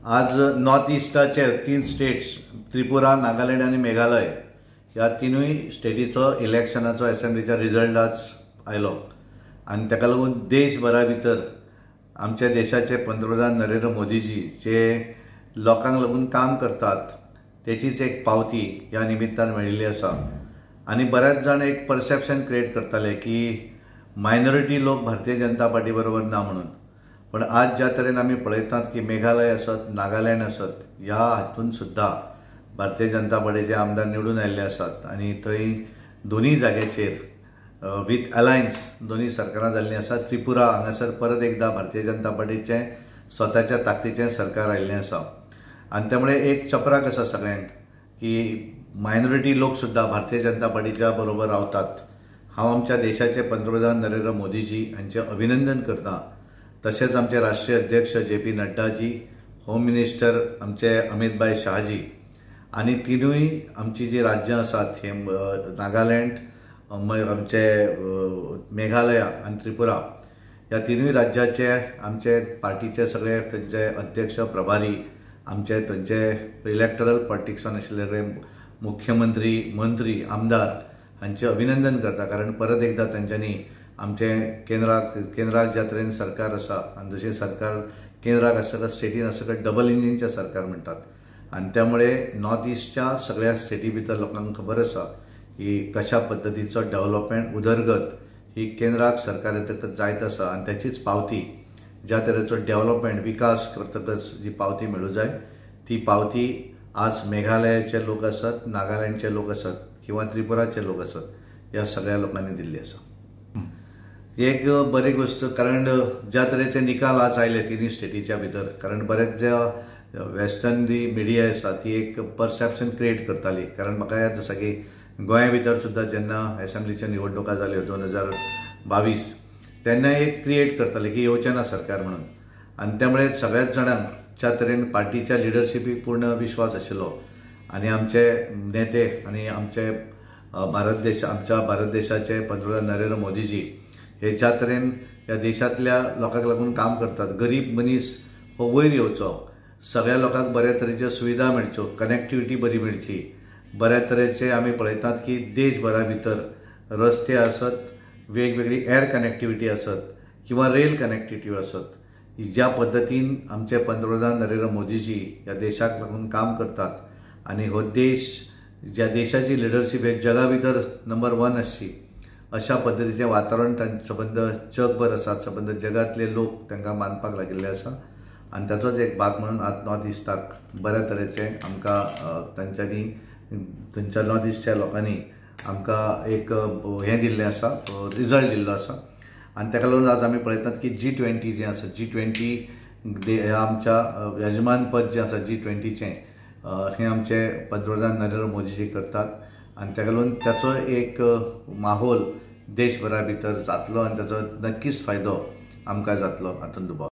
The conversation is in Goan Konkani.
आज नॉर्थ इस्टाचे 3 स्टेट्स त्रिपुरा, नागालँड आनी मेघालय ह्या तिनूय स्टेटीचो इलेक्शनाचो एसेंब्लीचो रिजल्ट आज आयलो आनी ताका लागून देशभरा भितर आमच्या देशाचे पंतप्रधान नरेंद्र मोदीजी जे लोकांक लागून काम करतात तेचीच एक पावती ह्या निमित्तान मेळिल्ली आसा. आनी बऱ्याच जाण एक परसेप्शन क्रिएट करताले की मायनॉरिटी लोक भारतीय जनता पार्टी बरोबर ना म्हणून, पण आज ज्या तरेन आमी पळयतात की मेघालय आसत, नागालँड आसत, ह्या हातून सुद्दां भारतीय जनता पार्टीचे आमदार निवडून आयिल्ले आसात आनी थंय दोनूय जाग्याचेर विथ अलायन्स दोनूय सरकारां जाल्लीं आसात. त्रिपुरा हांगासर परत एकदां भारतीय जनता पार्टीचें स्वताच्या ताकदीचें सरकार आयिल्लें आसा आनी त्यामुळे एक चपराक आसा सगळ्यांक की मायनॉरिटी लोक सुद्दां भारतीय जनता पार्टीच्या बरोबर रावतात. हांव आमच्या देशाचे पंतप्रधान नरेंद्र मोदीजी हांचें अभिनंदन करता, तशेंच आमचे राष्ट्रीय अध्यक्ष J P Naddaji, home minister आमचे अमितभाई शहाजी आनी तिनूय आमची जी राज्यां आसात हे नागालँड, आमचे मेघालय आनी त्रिपुरा ह्या तिनूय राज्याचे आमचे पार्टीचे सगळे थंयचे अध्यक्ष, प्रभारी, आमचे थंयचे इलेक्टरल पॉलिटिक्सान आशिल्ले मुख्यमंत्री, मंत्री, आमदार हांचें अभिनंदन करता, कारण परत एकदां तांच्यांनी आमचे केंद्राक ज्या तरेन सरकार आसा आनी जशें सरकार केंद्राक आसा स्टेटीन आसा डबल इंजिनचें सरकार म्हणटात आनी त्यामुळे नॉर्थ इस्टच्या सगळ्या स्टेटी भितर लोकांक खबर आसा की कशा पद्दतीचो डेव्हलपमेंट, उदरगत ही केंद्राक सरकार येतकच जायत आसा आनी त्याचीच पावती ज्या तरेचो डेव्हलपमेंट, विकास करतकच जी पावती मेळूं जाय ती पावती आज मेघालयाचे लोक आसत, नागालँडचे लोक आसत किंवा त्रिपुराचे लोक आसत ह्या सगळ्या लोकांनी दिल्ली आसा. एक बरी गोश्ट, कारण ज्या तरेचे निकाल आज आयले तिनूय स्टेटीच्या भितर, कारण बरेच ज्या वेस्टर्न जी मिडिया आसा ती एक परसेप्शन क्रिएट करताली, कारण म्हाका याद आसा की गोंया भितर सुद्दां जेन्ना एसेंब्लीच्यो निवडणुका जाल्यो 2022 तेन्ना एक क्रिएट करताले की येवचें ना सरकार म्हणून आनी त्यामुळे सगळ्याच जाणांक ज्या तरेन पार्टीच्या लिडरशिपीक पूर्ण विश्वास आशिल्लो आनी आमचे नेते आनी आमचे भारत देश, आमच्या भारत देशाचे पंतप्रधान नरेंद्र मोदीजी हे ज्या तरेन ह्या देशांतल्या लोकांक लागून काम करतात, गरीब मनीस हो वयर येवचो, सगळ्या लोकांक बऱ्या तरेच्यो सुविधा मेळच्यो, कनेक्टिविटी बरी मेळची, बऱ्या तरेचे आमी पळयतात की देशभरा भितर रस्ते आसत, वेगवेगळी एअर कनेक्टिविटी आसत किंवा रेल कनेक्टिविटी आसत, ज्या पद्दतीन आमचे पंतप्रधान नरेंद्र मोदीजी ह्या देशाक लागून काम करतात आनी हो देश, ज्या देशाची लिडरशीप हे जगा भितर नंबर 1 आसची अशा पद्दतीचें वातावरण सबंद जगभर आसा, सबंद जगांतले लोक तांकां मानपाक लागिल्ले आसा आनी ताचोच एक भाग म्हणून आज नॉर्थ इस्टाक बऱ्या तरेचें आमकां तांच्यांनी, थंयच्या नॉर्थ इस्टच्या लोकांनी आमकां एक हें दिल्लें आसा, रिजल्ट दिल्लो आसा आनी ताका लागून आज आमी पळयतात की G20 जें आसा, G20 आमच्या यजमानपद जें आसा G20चें हें आमचे पंतप्रधान नरेंद्र मोदीजी करतात आनी ताका लागून ताचो एक माहोल देशभरा भितर जातलो आनी ताचो नक्कीच फायदो आमकां जातलो हातूंत दुबाव.